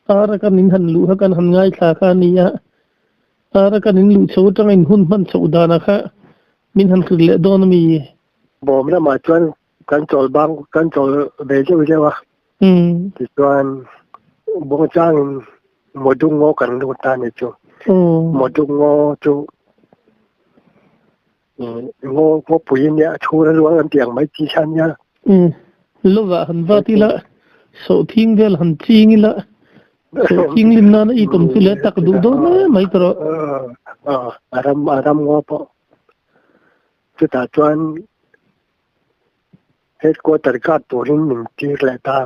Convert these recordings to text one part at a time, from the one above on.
Arakan in han luh kha kan han ngaithla kha a ni a, Arakan in luh chho atanga in hun hman chhoh danah kha min han hrilh leh dawn a mi? Bawm lamah chuan kan chawl bang kan chawl ve zeuh zeuh a, tichuan Bawngchangin Mawdungaw kan lut ta a ni chu. Mawdungaw chu Ngaw ngawpui nia chhur a luang an tih ang mai chi kha nia. Lovah han vat ila, sawhthing vel han ching ila, sawhthing lim nana i tawm chu leh tak duh dawn e mai tawh rawh. A ram a ram ngaw pawh chutah chuan headquarter guard turin min tir leh ta.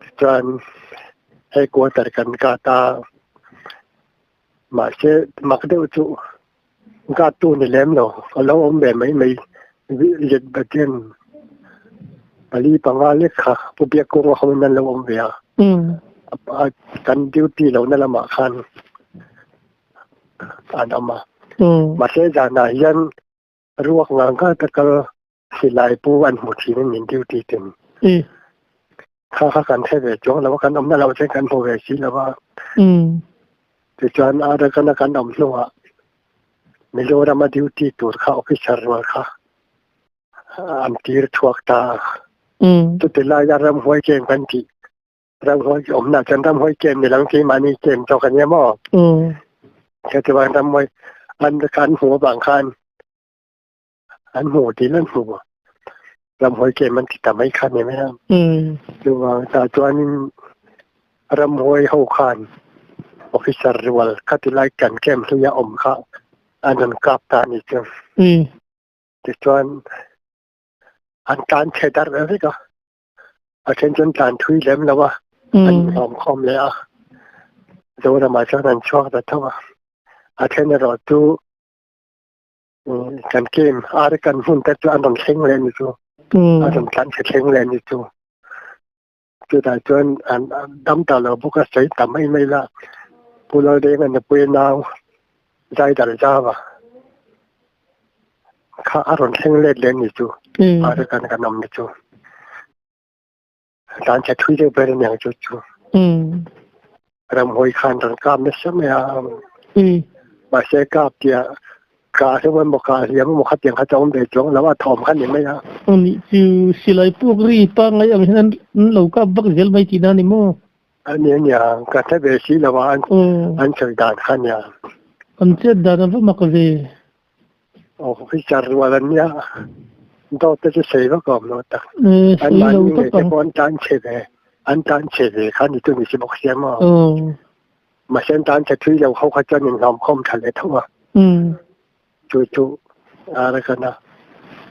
Tichuan headquarter kan guard a. Mahse, mak deuh chu guard tu ni lem lo, a lo awm ve mai mai. Zet Baten pali panga lek kha Pu Biakkunga hoin an lo awm ve a, kan duty lohna lamah khan an awm a. Mahse, zanah hian ruak ngang ngang ta kal silai pu an hmu thin in min duty ten. Kha kha kan hre ve chuang lo a, kan awmna loh chuan kan hmu ve si lo a. Tichuan Arakan a kan awm hnuah Mizoram a duty tur kha officer rual kha an tir chhuak ta a. Chuti laia ramhuai camp kan tih, ramhuai awmna chuan ramhuai camp ni lo keimahni camp zawk a nia maw? Chutichuan ramhuai an kan hmuh avang khan An hmu tih an hmu. Ramhuai kem an ti ta mai kha ni mai a. Chuvang tah chuanin ramhuai ho khan officer rual khati lai kan camp hluia awm kha an rawn kap ta a ni chu. Tichuan an tlan chhe darh ve vek a. A then chuan tlan thui lem lo a, an inhlawm khawm leh a. Zoramah chuan an chhuak ta tho a. A then erawh chu Kan kem ar kan hmun te chu an rawn thleng leh ni chu. A rawn tlan chhe thleng leh ni chu. Chutah chuan an dam ta lo bawk a sawi ta mai mai la. Pu Laldenga nupui nau zai dar zau a kha a rawn thleng let leh ni chu. Ar kan kan awm ni chu. Tlan chhe thui deuh ber aniang chu chu. Ramhawi khan rawn kap nasa mai a. Mahse kap tia ka hleuh emaw ka hliam emaw khatiang kha chu a awm ve chuang lo a, thawm kha ni mai a. Anih chu silai puak ri pangngai ang hian an lo kap vak zel mai tihna a ni maw? A ni ania, ka hre ve si lo a, an sawi dan kha ania. An chet dan a va mak ve. Officer rual an nia, dawt te chu sei vak a awm lo tak. An mahni ngei te pawh an tan chhe ve, an tan chhe ve kha ni chu ni si bawk sia maw. Mahse an tan chhe thui lo ho kha chuan inhlawm khawm tha leh tho a. Chu chu Arakan a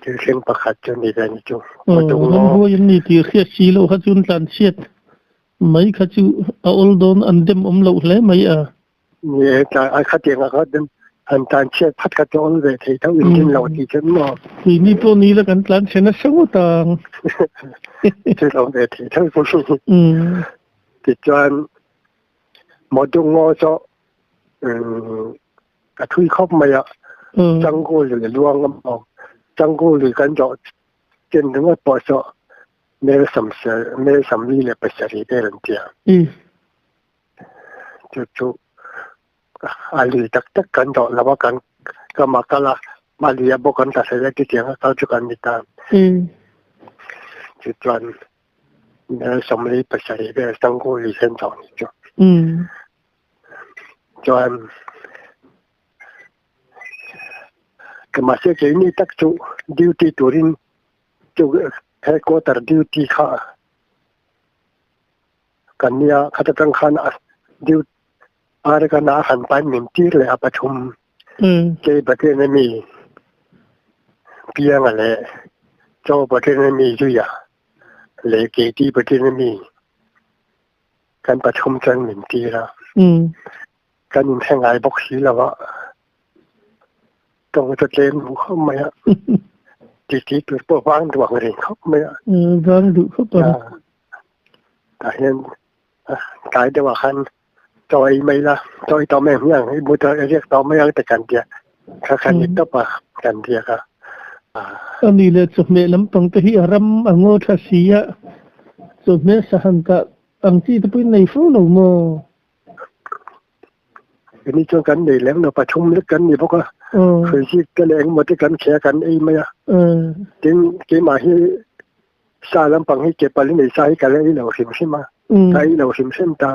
thil thleng pakhat chu ni ve ni chu. Ramhuai an ni tih hriat si loh kha chu an tlan chhiat mai kha chu a awl dawn an dem awm loh hle mai a. Ni e, tlai ai khatiang ah khan han tlan chhiat phat kha chu awl ve thei tho in rin lo tih chuan maw. Keini pawh ni la kan tlan chhe nasa ngawt ang. Chu lo ve thei tho chu. Tichuan Modung ngaw chu a thui khawp mai a, Changu lui a luang a maw, Changu lui kan zawh chen ringawt pawh chu mel mel samli leh pasarih vel an ti a. Chu chu a lui tak tak kan dawh lo a kan ka mah kal a mah lui ah bawk kan tla hlei a chutiang a kal chu kan ni ta. Chu chuan sawmli pasarih vel Tangkul lui hian dawh ni chu. Chuan mahse keini tak chu duty turin chu headquarter duty kha Kan nia khat atang khan a duty Arakan a han pan min tir leh a pathum kei Pathian a mi pianga leh Chaw Pathian a mi zuia leh keiti Pathian a mi kan pathum chuan min tir a kan inhre ngai bawk si lo a tawng chu tlem duh khawp mai a titi tur pawh vang duh ang reng khawp mai a vang duh khawp ang. Tah hian tlai deuhah khan chaw ei mai la, chaw ei tawh mai ang hmiang, i bu tawh i riak tawh mai ang te kan tia, kha khan ni tawp a kan riak a. A ni leh chawhmeh lampang te hi a ram a ngaw tha si a, chawhmeh sa han kah Ang chi te pawhin nei fo lo maw? Keini chuan kan nei lem lo, pathum lek kan ni bawk a, hruizik te leh engemaw te kan kheh a kan ei mai a. Tin, keimah hi sa lampang hi ke pali nei sa hi ka la ei lo hrim hrim a, ka ei lo hrim hrim ta.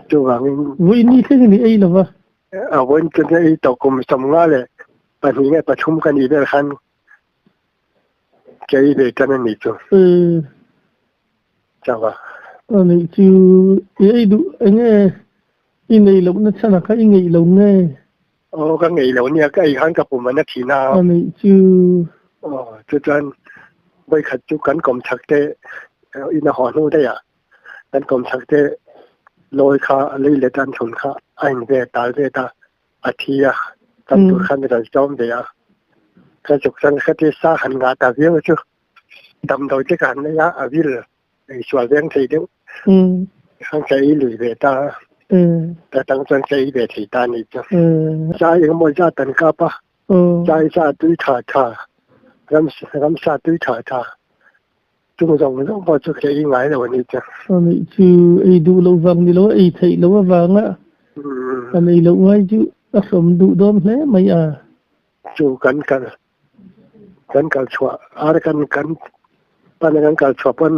Chuvangin. Vawiin ni thlengin i ei lo va? A vawiin chu nia ei tawh kum sawmnga leh pahnih nge pathum ka nih vel khan ka ei ve tan a ni chu. Chauh a. A nih chu i ei duh eng nge i nei lohna chhan ah kha i ngeih lo nge? Aw ka ngeih lo nia ka ei khan ka pum an a thin a. A nih chu. Aw chu chuan vawikhat chu kan kawm chhak te in a haw hnu daih ah kan kawm chhak te lawi kha lei let an chhun kha a in ve tal ve ta a thi a kan tur khan ral chawm ve a ka zuk chuan khatia sa han ngah ta viau chu Damdawi te ka han nei a, a vil ei sual veng thei deuh. Khan ka ei lui ve ta a, ka tang chuan ka ei ve thei ta a ni chu. Chai engemaw zat an kap a, chai sa tui tha tha, ram ramsa tui tha tha chung zawng zawng pawh chu ka ei ngai lo a ni chu. A nih chu ei duh loh vang ni lo a, ei theih loh avanga a nei loh ngai chu a hrawm duh dawn hle mai a. Chu kan kal Kan kal chhuah ar kan kan pan a kan kal chhuah pawn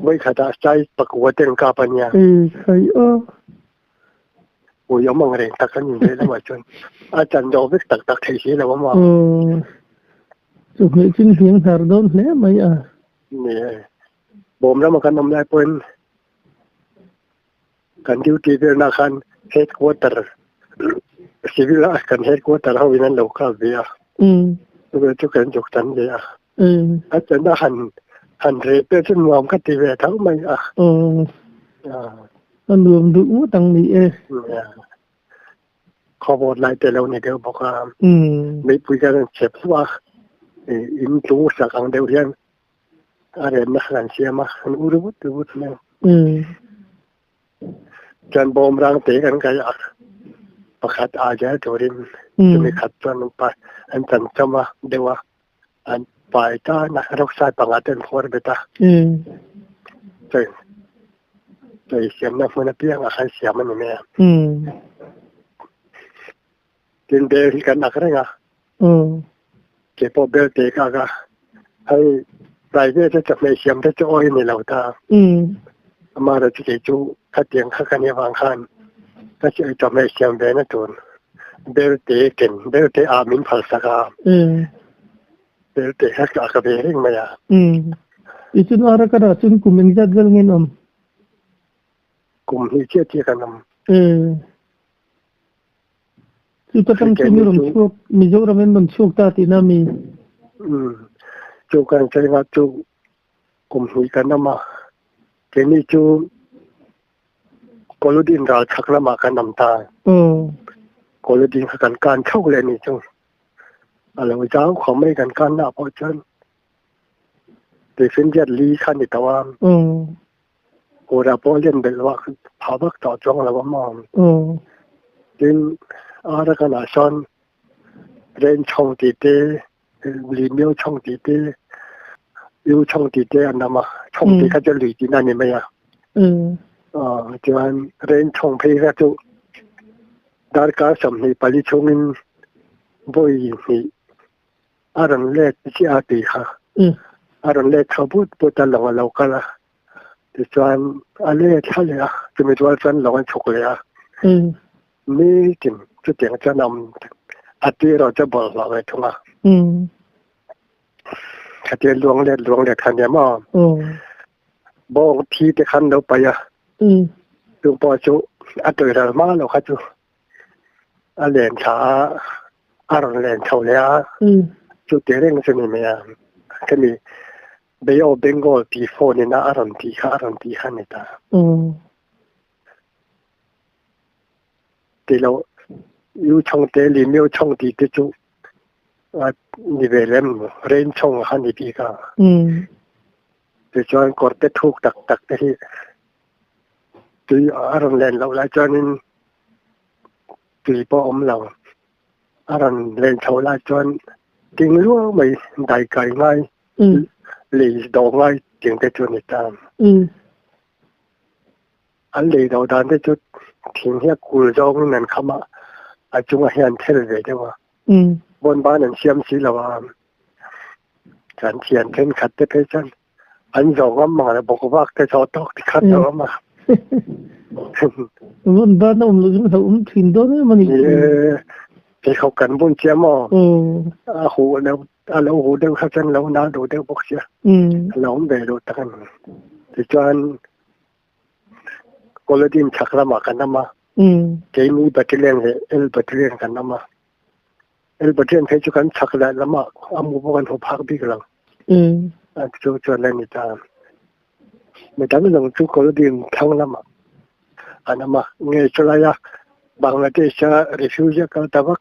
vawi khatah sai pakua te an kap a nia. Ee khai aw. Ui awm ang reng tak a ni ve lamah chuan a chan dawh vek tak tak theih si lo a maw. Aw chawhmeh chin hliang hnar dawn hle mai a. Ni e, bawm lama kan awm lai pawhin Kan duty velna khan headquarter civil a kan headquarter ho in an lo kal ve a. Chuve chu kan zuk tan ve a. A chana han han reh pek chu nuam ka ti ve tho mai a. A nuam duh ngawt ang ni e. Khawvawt lai te lo ni deuh bawk a. Meipui kan rawn chep hluah a. In tlung sak ang deuh hian a remna kha kan siam a, an ur vut vut mai. Chuan bawm rang te kan kai a, pakhat a zel turin chumi khat chuan an pai an chan chawm a deuh a, an pai tan a rawksai panga te an khuar bet a. Chei chei siamna hmun apiangah khan siam a ni mai a. Tin bel hi kan ak reng a. Ke pawh bel te ka ak a. Hei private a chawhmeh siam te chu awi ni lo ta. Amaherawh chu kei chu khatiang kha ka nih avang khan ka chawhmeh siam ve na tur bel te ken bel te ah min phal sak a. Bel te kha ka ak ve reng mai a. Tichuan Arakana chuan kum engzat vel nge an awm? Kum hnih chiah chiah kan awm. Chu ka tang chu mi rawn chhuak Mizoram in rawn chhuak ta tihna mi? Umm chu kan sawi chu kum hnih kan awm a, keini chu Koludin ral chhak lamah kan awm ta. Koludin kha kan kan chho leh ni chu. A lo zau khawp mai kan kan nah pawh chuan Tuifinriat li kha ni tawh a. Kawrah pawh len belh vak phah vak tawh chuang lo a maw. Tin, Arakan ah sawn Renchhawng tih te, Limiu chhawng tih te, Yu chhawng tih te an awm a. Chhawng tih kha chu lui tihna a ni mai a. Chuan Renchhawng phei kha chu darkar 24 chhungin vawi hnih a rawn let chiah a tih kha. A rawn let chho but but a lawng a lo kal a. Tichuan a let thla leh a, chumi rual chuan lawng an chhuk leh a. Nitin chutiang chuan a awm a tui erawh chu a bawlhhlawh ve thung a. Khatia luang let luang let kha nia maw? Bawng thi te khan lo paih a. Chung pawh chu a tui ral hma lo kha chu a len thla a, a rawn len chho leh a. Chu tih reng chu ni mai a. Khami Bay of Bengal tih phone in a a rawn tih kha a rawn tih kha a ni ta. Ti lo Yu Chong te Li Miu Chong tih te chu a ni ve lem lo. Rain Chong kha ni bik a. Tichuan kawr te thuk tak tak te hi tui a rawn len loh lai chuanin tui pawh a awm lo. A rawn len chho lai chuan ting luau mai dai kai ngai lei dawh ngai ting te chu a ni ta. An lei do dan te chu thing hi a kul zawngin an kham a, a chungah hian an thel ve deuh a. Bawn ban an siam si lo a, kan thian thenkhat te phei chuan an zawh ngam mang lo bawk vak te zawh tawk ti khat lo awm a. Bawn ban a awm loh chuan hlauhawm thin dawn em a ni. Pheikhawk kan bun chiah maw? A huh deuh a lo huh deuh kha chuan lo nal duh deuh bawk sia. A lo awm ve duh tak a ni. Tichuan Kolodin chhak lamah kan awm a, keini Battalion leh El Battalion kan awm a. El Battalion phei chu kan chhak leh lamah a mu pawh kan hmu phak bik lo. A chu chuan a ni ta. Midang zawng chu Kolodin thlang lamah an awm a. Nge chulaia Bangladesh-a refugee a kal ta vak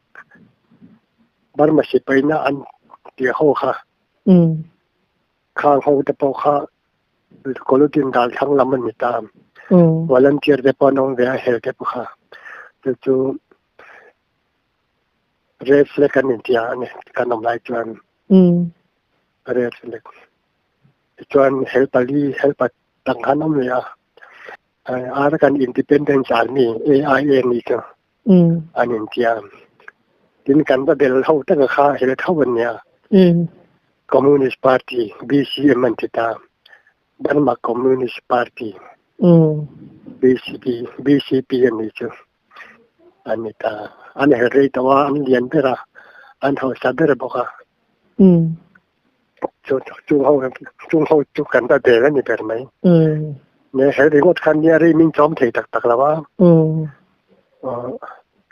Burma sipaina an tih ho kha. Khang ho te pawh kha Kawlutin dal thlang lam an ni ta. Volunteer te pawh an awm ve a, hel te pawh kha. Chu chu red flag an intia a ni kan awm lai chuan. Red flag. Tichuan hel pali, hel pa dang khan awm leh a. Arakan Independence Army, AIA ni chu an intia. Tin kan va bel ho taka kha hel tho an nia. Communist Party, BCM an ti ta. Burma Communist Party, BCP, BCP an ni chu. An ni ta. An hel rei tawh a, an lian ber a, an hausa ber bawk a. Chu chung ho chung ho chu kan va bel a ni ber mai. Ne hel ringawt khan nia rei min chawm thei tak tak lo a.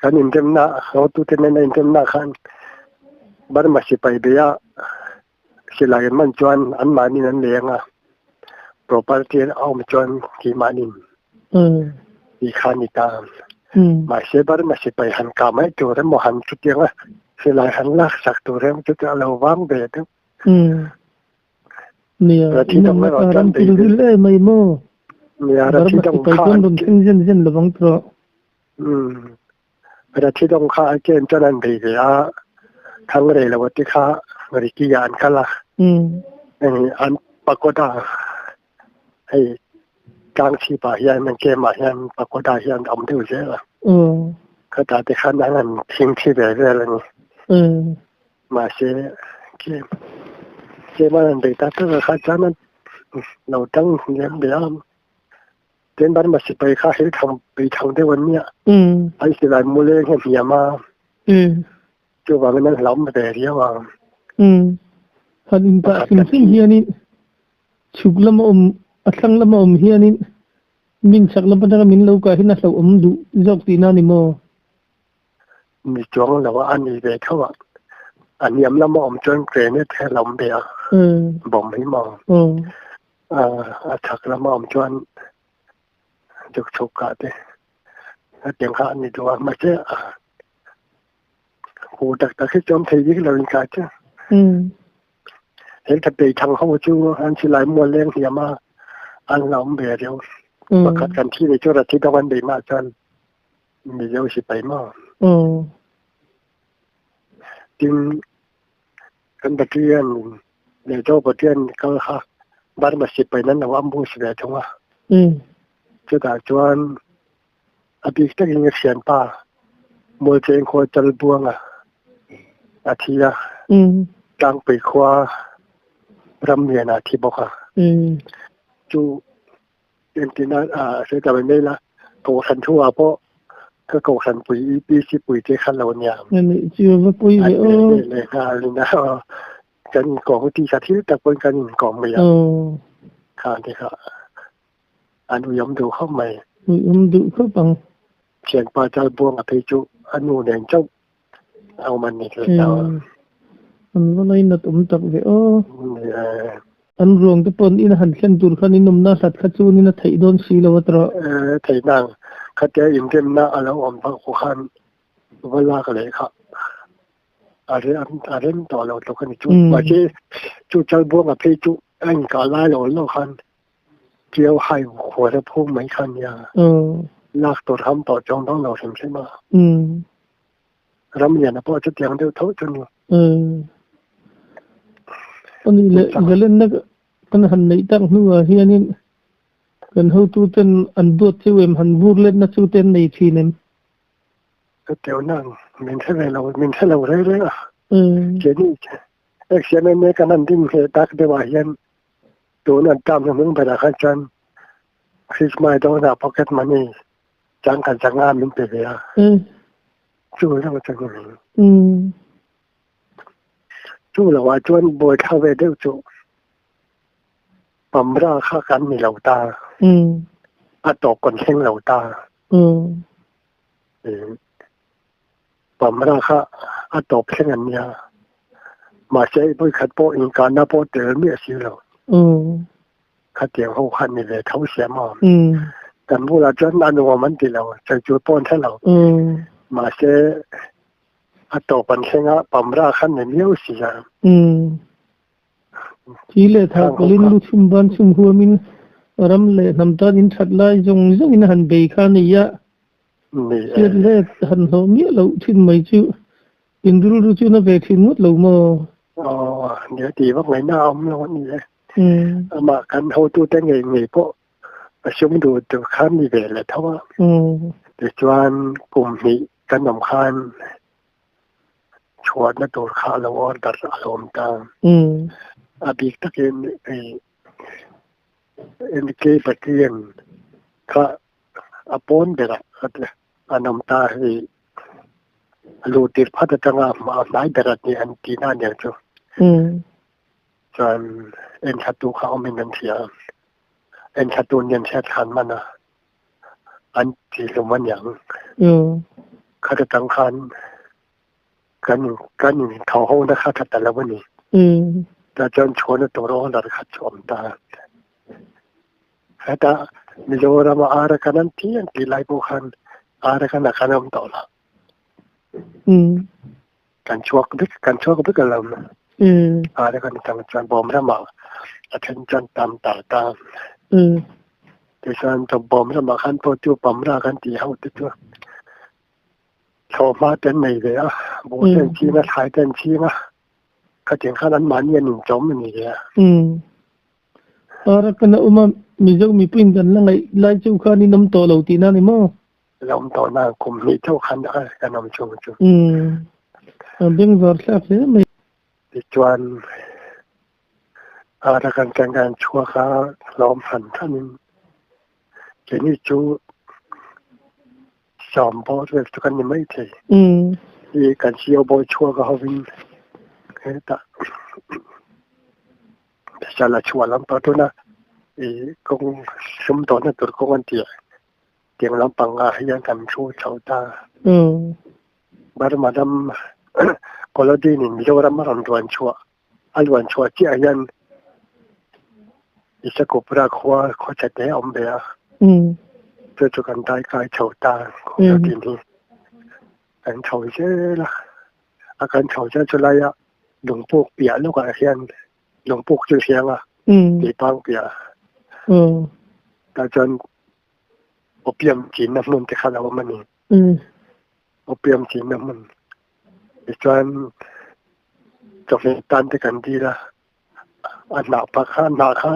Kan inremna hotute nena inremna khan Burma sipai beia silai an man chuan anmahniin an leng a, property a awm chuan keimahniin tih kha a ni ta. Mahse Burma sipai han kah mai tur emaw han chutiang a silai han laksak tur emaw chu a lo vang ve deuh. Nia, inawmna ka ram pilril em ai maw? Burma sipai chuan rawn thleng zen zen lovang tawh. Umm Rathi dawng kha a ken chuan an bei ve a, thang rei lo te kha Ricky ah an kal a, an pagoda hei tlang chhip ah hian an camp ah hian pagoda hian a awm deuh zel a, khatah te khan an han thing thi ve vel a ni. Mahse camp camp an han bei tak tak ah kha chuan an lo tang lem ve a. Tin Burma sipai kha hil thang bei thang deuh an nia. An silai mu leng hi a hniam a. Chuvangin an hlauhawm ve riau a. Han inkah hrim hrim hianin chhuk lama awm a thlang lama awm hianin min chak lam atanga min lo kah hian a hlauhawm duh zawk tihna a ni maw? Ni chuang lo a ni ve tho a. A hniam lama awm chuan grenade hi a hlauhawm ve a. Bomb hi maw? A chhak lama awm chuan duk chhuk kah te hetiang kha a ni duh a mahse hu tak tak hi chuan thei bik lo in kai chu heng thapei thang ho chu an silai mual leng hniam a an la awm ve reuh pakhat kan thi ve chu rathi dawng an bei mah chuan Mizo sipai maw tin Kan Pathian leh Zo Pathian kal kha Burma sipai nan lo ambush ve thung a. Chutah chuan a bik takin ka thianpa Mualcheng khua Chalbuanga a thi a, Tlangpui khua Ramliana a thi bawk a. Chu Entirna sawi ta mai mai la, Kohhran thu ah pawh ka Kohhran pui EPC pui te kha lo nia. Ani chu va pui ve aw. An leh nghal in a kan inkawm ti kha thil tak pawhin kan inkawm mai a. Kha te kha an uiawm duh khawp mai. Uiawm duh khawp ang. Thianpa Chalbuanga phei chu a nu nen chauh a awm an ni hle ta. An va lainat awm tak ve aw. An ruang te pawh in a han thlen tur khan in awmna hlat kha chuan in a theih dawn si lo a tawh. Theihna khatia inremna a lo awm bak pawh khan va lak leh kha a rem tawh lo tluk a ni chu. Mahse chu Chalbuanga phei chu a inkah lai lo lo khan Tiau hai khual a phum mai kha nia. Lak tur ham tawh chuang dawn lo hrim hrim a. Ramliana pawh chutiang deuh tho chu ni. Ani leh zalenna kan han neih tak hnuah hianin Kan hotuten an duat cheu em han vur letna chu te an nei thin em? Chutiang nang min hre ve lo, min hre lo reng reng a. Keini ex-MLA kan han din hneh tak deuhah hian tun an term hnuhnung berah khan chuan Christmas dawnah pocket money changkhat zanga min pe ve a. Chu lo chu ni mai. Chu loah chuan buaithlak ve deuh chu Pamra kha kan ni lo ta. A tawp kan thleng lo ta. Pamra kha a tawp thleng an nia. Mahse vawikhat pawh inkahna pawh tel miah si lo. Khatiang ho kha ni ve tho sia maw. Kan bulah chuan a nuam an ti lo, sawi tur pawh an hre lo. Mahse a tawp an thleng a, Pamra kha ni miau si a. Thi leh thah pawlhin lu chhum ban chhum huamin ram leh hnam tan in that lai zawng zawngin a han bei kha a ni a. Hriat let han hlawh miah loh thin mai chu in rilru chu na ve thin ngawt lo maw? Aw, nia tih vak ngaihna a awm lo a ni e. Amah kan hotute ngei ngei pawh a sum duh tur khan ni ve leh tho a. Tichuan kum hnih kan awm khan chhuahna tur kha a lo order a lo awm ta. A bik takin hei NK Pathian kha a pawn berah an awm ta hei a luh tir phat atanga a hnai ber a ni an tihna a niang chu. Chuan enthlatu kha awmin an hria a, enthlatu nen hriat khan man a an ti hlum a niang. Khat atang khan kan kan in tho ho na kha tha ta lo a ni. Tah chuan chhuahna tur order kha chu awm ta. Heta Mizoram a Arakan an ti an tih lai pawh khan Arakan ah khan a awm tawh lo. Kan chhuak vek kan chhuak vek a lo. Arakan atang chuan bawm ramah a then chuan tam ta ta. Tichuan bawm ramah khan pawh chu Pamra kan tih ho te chu thlawhhma te an nei ve a, buh te an ching a, thlai te an ching a, khatiang khan anmahni an inchawm a ni ve a. Arakan a awm a, Mizo mipuiin kan la ngaih lai cheu khan in awm tawh lo tihna a ni maw? La awm tawh na, kum hnih chauh khan kan awm chung chu. Umm, a bengvar thlak hle mai. Tichuan, Arakan kan kan chhuak a, hlawm hran hranin keini chu sawm bawr vel chu kan ni maithei. I kan sio bawi chhuak a hovin hetah Sala chhuah lam pang tuna i kawng sum tawhna tur kawng an tih tiang lampang ah hian kan thu chho ta. Burma ram Kolodin in Mizoram a rawn luan chhuah a luan chhuah chiah hian Isakupura khua khaw chhe te a awm ve a, chu chu kan dai kai chho ta Kolodin hi kan chho zel a. A kan chho zel chu laia lungpuk piah lawkah hian lungpuk chu hriang a tihpang piah tah chuan opium chinna hmun te kha a lo awm a ni. Opium chinna hmun tichuan chawhmeh tan te kan dil a, a hnah pa kha a hnah kha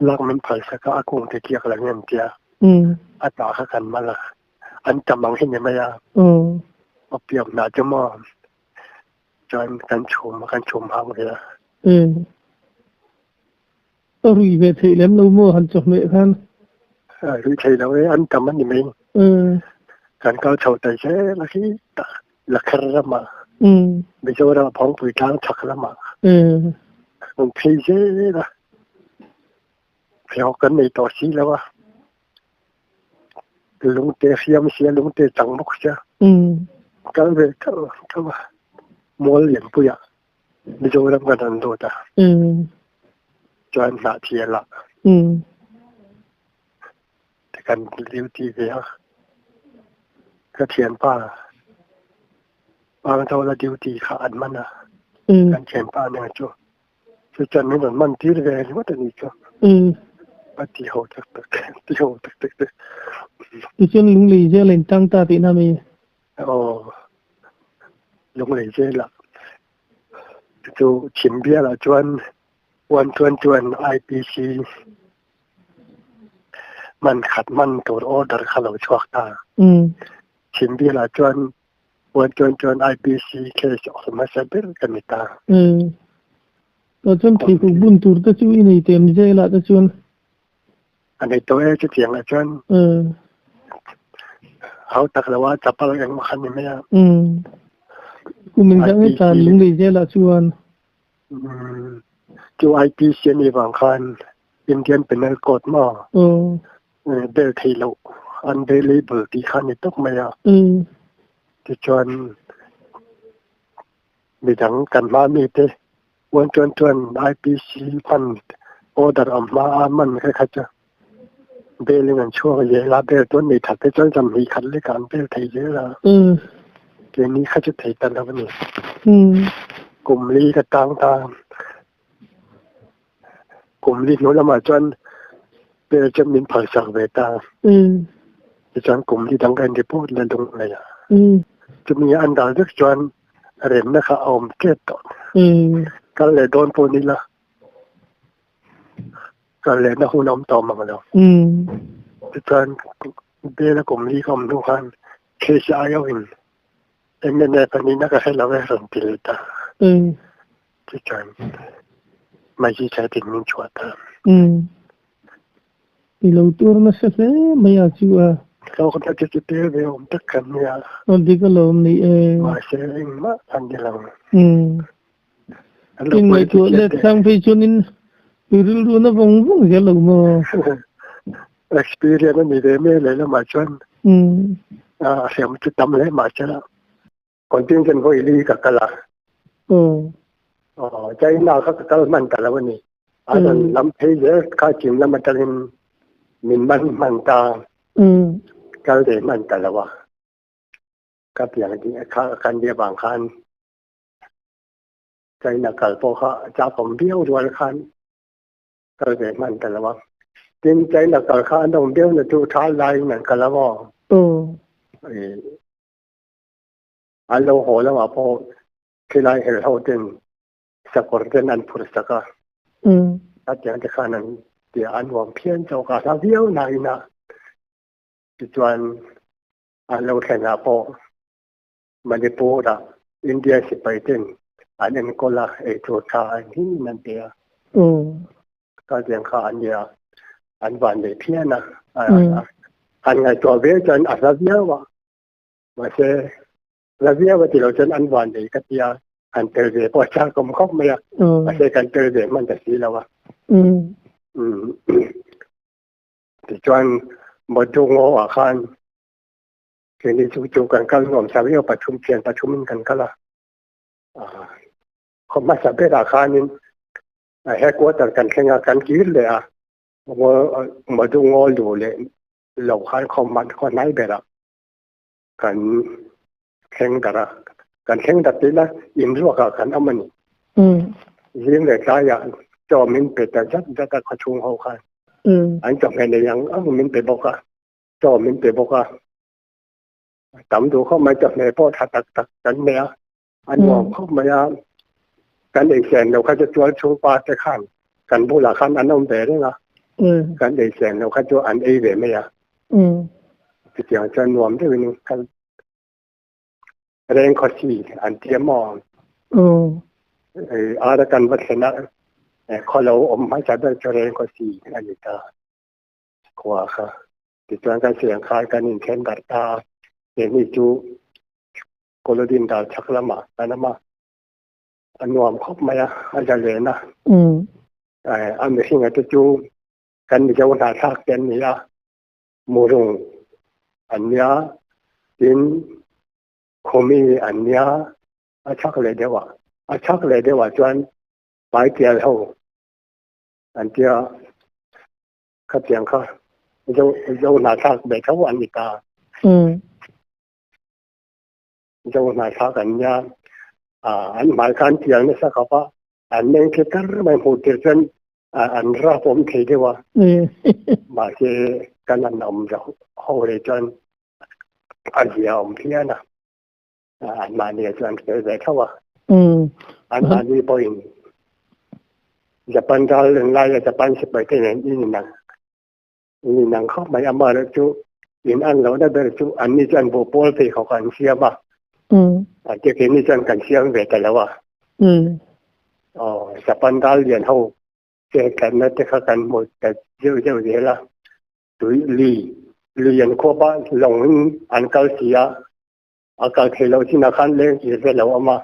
lak min phal sak a, a kung te kiak lo nge an tia, a hnah kha kan mal a. An tam ang hi ni mai a. Opium hnah chu maw chuan kan chhum a, kan chhum hang ve a. A rui ve theih lem lo maw han chawhmeh khan? A rui thei lo e, an tam a ni mai. Kan kal chho tai zel a khi Lakher ramah, Mizoram Phawngpui tlang chhak lamah kan phei zel a, pheikhawk kan nei tawh si lo a. Lungte hriam sia lungte chang bawk sia kal ve theuh theuh a mual lianpuiah Mizoram kan han lut a chuan Hnahthial ah te kan duty ve a ka thianpa Pangtawla duty kha an man a kan thianpa nen chu. Chu chuan min rawn man tir ve ringawt a ni chu. A ti ho tak tak, ti ho tak tak te. Tichuan Lunglei zel a intang ta tihna mi? Aw, Lunglei zelah chu chhim bialah chuan 121 IPC. Man khat man tur order kha lo chhuak ta. Chhim bialah chuan puan chuan chuan IPC case awm hmasa ber ka ni ta. Tah chuan pheikhawk bun tur te chu i nei tem zelah te chuan. A nei tawh e chutiang ah chuan hau tak lo a chapal engmah kha ni mai a. Kum engzah nge tlan lunglei zelah chuan. Chu IPC a nih vang khan Indian Penal Code maw bel theih loh unbailable tih kha a ni tawp mai a. Tichuan midang kan hma mite uan chuan chuan IPC hman order awm hma a man kha kha chu bail in an chhuak zel a, bail chuan nei that te chuan zam hnih khat lekah an bail thei zel a. Keini kha chu thei ta lo a ni. Kum li ka tang ta. Kum li hnu lamah chuan bail chuan min phalsak ve ta. Tichuan kum li dang ka in report leh lung mai a. Chumi an dal vek chuan remna kha a awm tep tawh. Kal leh dawn pawh ni la. Kal lehna hun a awm tawh mang lo. Tichuan bail a kum li ka awm hnu khan case aiawhin MNF a nihna ka hre lo e rawn ti leh ta. Tichuan magistrate in min chhuah ta. I lo tur nasa hle mai a chu a. Hlawkna te chu tel ve awm tak kan nia. A dik alawm ni e. Mahse engmah an ni lo. In ngaihtuah let sang phei chuanin i rilru na vawng vawng zel lo maw? Experience a ni ve mai leh lamah chuan a hriam chu tam hle mahse la contingent vawi li ka kal a. China kha ka kal hman ta lo a ni. A rawn lam phei zel kha chim lam atangin min man hman ta kal ve hman ta lo a. Ka piang kha kan bia vang khan China kal pawh kha a chakawm viau rual khan kal ve hman ta lo a. Tin, China kal kha an awm viau na chu tha laiin an kal a maw? An lo haw lamah pawh khilai hel ho ten sakawr ten an phur sak a. Hetiang te khan an tia an nuam phian chawk a, hla viau nain a. Tichuan an lo thlenah pawh Manipur-ah India sipai ten an enkawl a, eitur tha an him in an pe a. Khatiang kha an nia, an van leh phian a. An ngaihtuah ve chuan a hla viau a, mahse hla viau a ti lo chuan an van leh ka tia, han tel ve pawh a chakawm khawp mai a, mahse kan tel ve hman ta si lo a. Tichuan Modungo ah khan Keini chu chu kan kal nuam sa viau pathum thian pathumin kan kal a. Khaw hmasa berah khanin headquarter kan thleng a, kan kir leh a. Madu ngaw lu leh lo khan khaw hman khaw hnai berah kan thleng darh a. Kan thleng darh tih la inruakah kan awm a ni. Zing leh tlaiah chaw min pe ta zat zat a khawchhung ho khan. An chawhmeh nei ang ang min pe bawk a. Chaw min pe bawk a, tam duh khawp mai, chawhmeh pawh tha tak tak kan nei a, a nuam khawp mai a, kan eichen lo kha chu tual chhung pa te khan kan bulah khan an awm ve reng a, kan eichen lo kha chu an ei ve mai a, chutiang chuan nuam deuhin kan reng khawsi an ti a maw? Ara kan va thlen a, khaw lo awm hmasa ber chu reng khawsi a ni ta. Khua kha. Tichuan kan siang khan kan inthen darh ta a, keini chu Kolodin dal chhak lamah kan awm a, a nuam khawp mai a, a zalen a. A mihringa te chu kan Mizo hnathlak te an ni a, Murung an nia, tin Khawmi an nia, a chhak leh deuh ah, a chhak leh deuh ah chuan Paitial ho an tia. Khatiang kha zo zo hnahthlak ve tho an ni ta. Zo hnahthlak an nia. An hmai kha an tial nasa khawp a, an meng khi kar mai hmuh tir chuan an rap awm thei deuh a. Mahse kan han awm ho leh chuan a zia awm phian a. An mahni ah chuan fel ve tho a. An mahni pawhin Japan ral en laia Japan sipai te nen in inang. In inang khawp mai, amaherawhchu in an lohna ber chu anni chuan buhpawl pheikhawk an siam a, a tia keini chuan kan siam ve ta lo a. Aw, Japan ral lian ho che tlatna te kha kan hmu ta zeuh zeuh zel a, tui lui lui an khuap a, lawngin an kal si a, a kal thei loh chinah khan leng kir ve lo awm a,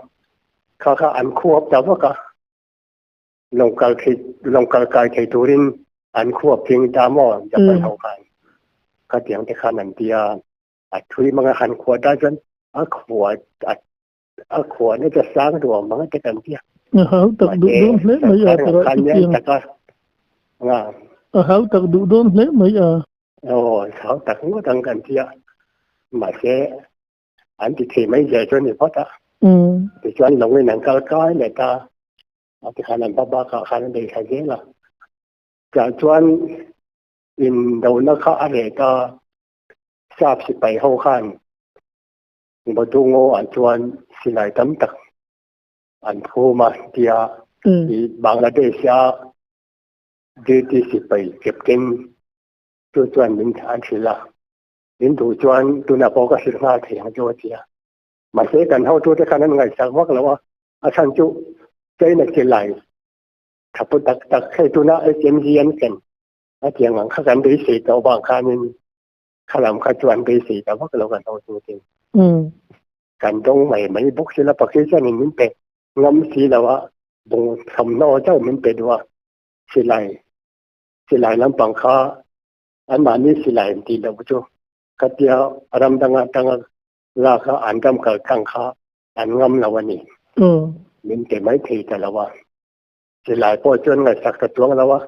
kha kha an khuap ta vak a. Lawng kal thei lawng kal kai thei turin an khuap thing ta maw Japan ho khan khatiang te khan an tia a thui manga han khuah ta chuan a khuah a khuah na cha sang ruang manga te kan tia a hau tak duh dawn hle mai a tara chutiang taka nga a hau tak duh dawn hle mai a aw hau tak ngawt ang kan tia mahse an ti thei mai zel chu a ni phawt a. Tichuan lawngin an kal kai leh ta a, tikhan an hma bakah khan an bei thla zel a. Chah chuan indona kha a reh ta, sap sipai ho khan Bodungo ah chuan silai tam tak an phum a tia i Bangladesh a duty sipai captain chu chuan min an hrilh a. Min duh chuan tunah pawh ka hrilh nghal thei ang chu a ti a. Mahse kan hotute khan an ngaihsak vak lo a, a chhan chu China silai thapu tak tak hei tuna HMG an ken a tiang ang kha kan beisei tawh vang khanin khalam kha chu an beisei ta vak lo kan hotute. Kan dawng mai mai bawk sila Pakistan in min pe ngam si lo a, bung thawmhnaw chauh min pe duh a, silai silai lampang kha Anmahni silai an tih loh chu khatia ram danga tanga lak a an ram kal tlang kha an ngam lo a ni. Min pe mai thei ta lo a. Silai pawh chuan ngaihsak ta chuang lo a.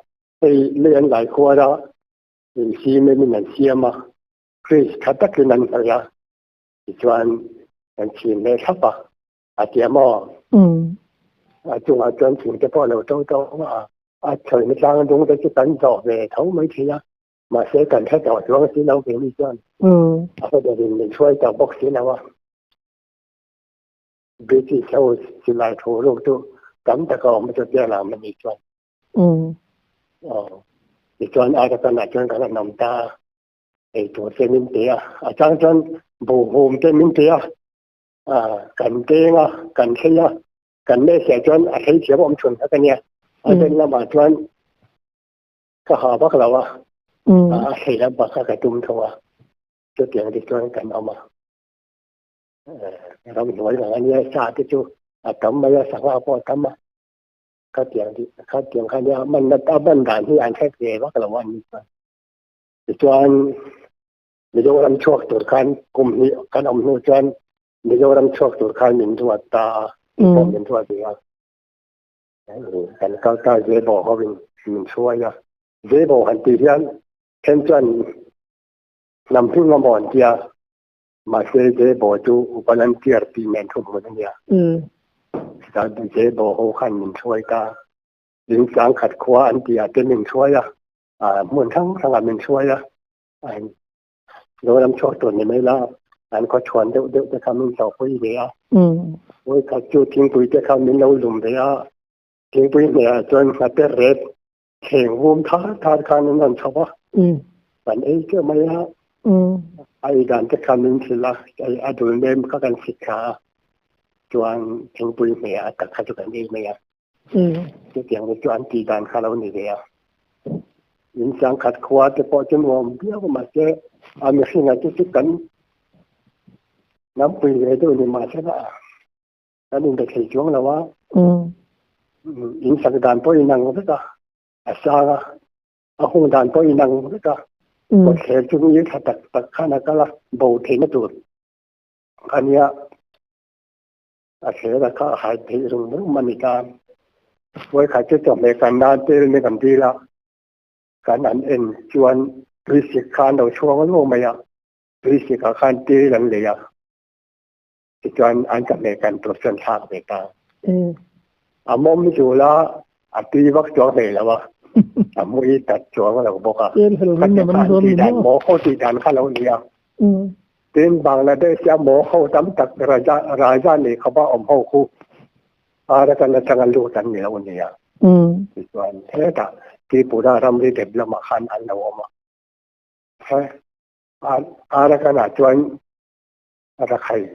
Hei lei an lai khuar a, insim emin an siam a, grease tha takin an hnawih a, tichuan an chhin leh thlap a, a tia maw? A chungah chuan thing te pawh a lo to to a, a chawina tlang dung te chu kan zawh ve tho mai thin a, mahse kan hre tawh chuang si lo keini chuan a hre berin min hruai tawh bawk si lo a. British ho silai thu ruk chu tam tak a awm chu tia lam a nih chuan. Aw, tichuan Arakan ah chuan kan han awm ta a, eitur te min pe a, a chang chuan buhhum te min pe a, kan deng a, kan thlei a, kan leh siah chuan a thlei thiam awm chhun kha ka nia. A den lamah chuan ka ha vak lo a, a thlei lam bak kha ka tum tho a, chutiang te chuan kan awm a. Ramhnuai ang a nia, sa te chu a tam mai a, sangha pawh a tam a. Khatiang khatiang kha nia, man a man dan hi an hre ve vak lo a ni chuan. Tichuan Mizoram chhuak tur khan kum hnih kan awm hnu chuan Mizoram chhuak tur khan min ruat ta a, min pawh min ruat ve a. Kan kal ta Zebo hovin min hruai a. Zebo han tih hian then chuan hnam hming a maw an tia, mahse Zebo chu volunteer tih nen thu hmun a nia. Chutah Zebo ho khan min hruai ta. In sangkhat khua an tih ah te min hruai a, hmun hrang hrangah min hruai a. Zoram chhuak tur ni mai la, an khaw chhuan deuh deuh te kha min hlawhpui ve a. Vawikhat chu thingpui te kha min lo lum ve a, thingpui hmehah chuan nghate rep thleng vum thar thar khan an rawn chho a, kan ei teuh mai a, a ei dan te kha min hrilh a, a dul nem kha kan sik thla a, chuan thingpui hmehah a tak kha chu kan ei mai a. Chutiang te chu an tih dan kha lo ni ve a. In sangkhat khua te pawh chu nuam viau a mahse a mihring ah te chu kan hnam pui ve deuh ni mahse la kan inbe thei chuang lo a. In sak dan pawh inang vek a, a sang a, a hung dan pawh inang vek a. Kawtthler chu ngil tha tak tak khan a kal a, bo theihna tur a nia. A thler a kha a hai theih rum rum a ni ta. Vawikhat chu chawhmeh kan nan tel ni kan dil a, kan an en chuan tuisik kha an lo chhuang luau mai a, tuisik ah khan tel an lei a, tichuan an chawhmeh kan tur chuan thlak ve ta. A mawm zul a, a tui vak chuang hlei lo a, a mui tat chuang lo bawk a. Khatia kha an tih dan maw ho tih dan kha lo ni a. Tin, Bangladesh a maw ho tam tak Raja Raja nei khawpa awm ho khu Arakan atanga lut an ni lo nia. Tichuan hetah Tripura ramri dep lamah khan an lo awm a. Mahse Arakan ah chuan Rakhai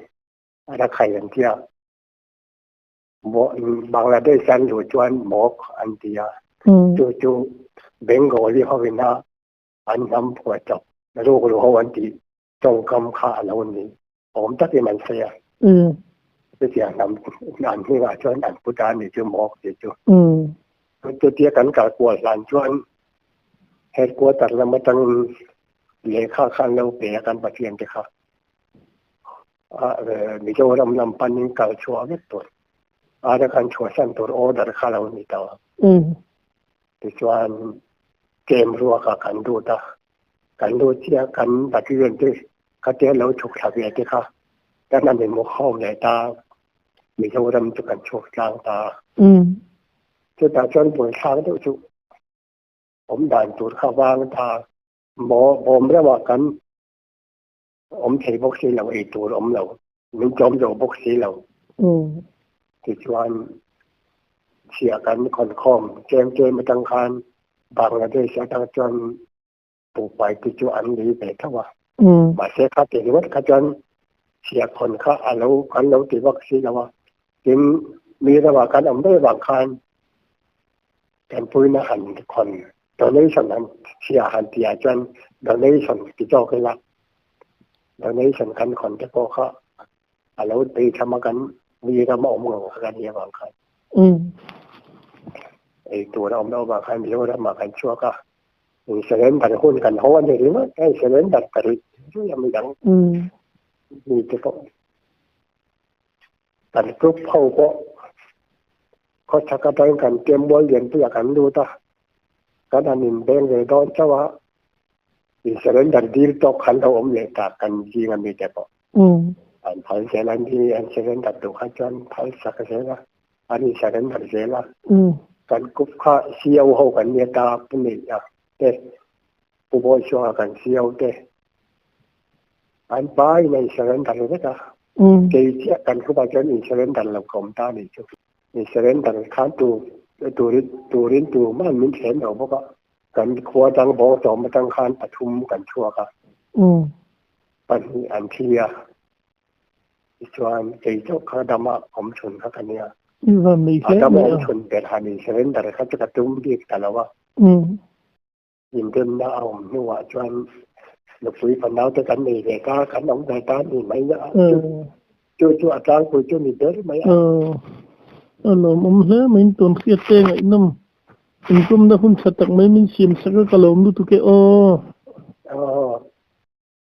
Rakhai an tia Bangladesh an luh chuan Mok an tia chu chu Bengali hovina an hnam phuah chawp rukru ho an tih tawngkam kha a lo ni awm takin an sawi a. Chutiang hnam an hnungah chuan an pu ta a ni chu maw tih chu. Chutia kan kal kual hlan chuan headquarter lam atangin lehkha kha an lo pe a kan Pathian te kha. Mizoram lam panin kal chhuah vek tur Arakan chhuahsan tur order kha lo ni ta. Tichuan kem ruakah kan lut a. Kan lut chiah kan Pathian te khatia lo chhuk thla ve te kha kan han inhmu khawm leh ta Mizoram chu kan chhuak tlang ta. Chutah chuan buaithlak deuh chu awm dan tur kha vang ta maw bawm reuhah kan awm thei bawk si lo ei tur awm lo min tlawm zo bawk si lo. Tichuan chhiah kan khawn khawm tlem tlem atang khan Bangladesh atang chuan buhfai te chu an lei ve tho a. Mahse kha ti ringawt kha chuan chhiah khawn kha a lo kan lo ti vak si lo a. Tin mi ramah kan awm daih avang khan tanpuina han khawn donation han chhiah han tihah chuan donation ti zawk ila donation kan khawn te pawh kha a lo bei tham a kan mi ram a awm ngawng kha kan nih avang khan ei tur a awm loh avang khan Mizoramah kan chhuak a in surrender hun kan haw a ni ringawt a in surrender ta rih zui a midang mi te pawh kan group ho pawh khawchhak atangin kan kem mual lianpuiah kan lut a kan han inbeng ve dawn chauh a in surrender dil tawk khan lo awm leh ta kan zing ami te pawh. An phal zel an ni an surrender duh kha chuan phal sak zel a an in surrender zel a kan group kha CO ho kan nia ta pu neih a te pu Bawichhuanga kan CO te an pa in a in surrender vek a kei chiah kan group ah chuan in surrender lo ka awm ta a nih chu in surrender khan tu turin turin tuman min thlem lo bawk a kan khua dang bawngtawm atang khan pathum kan chhuak a. Pahnih an thi a, tichuan kei chauh kha dama awm chhun kha ka nia. A dama awm chhun ber han in surrender kha chu ka tum bik ta lo a. Inremna a awm hnuah chuan nupui fanau te kan nei ve ta, kan awm ve ta ni mai a. Chu chu a tlangpui chu ni ber mai a. A lawmawm hle mai in tawn hriat te ngaihnawm. Intumna hun tha tak mai min siam sak a ka lawm lutuk e aw.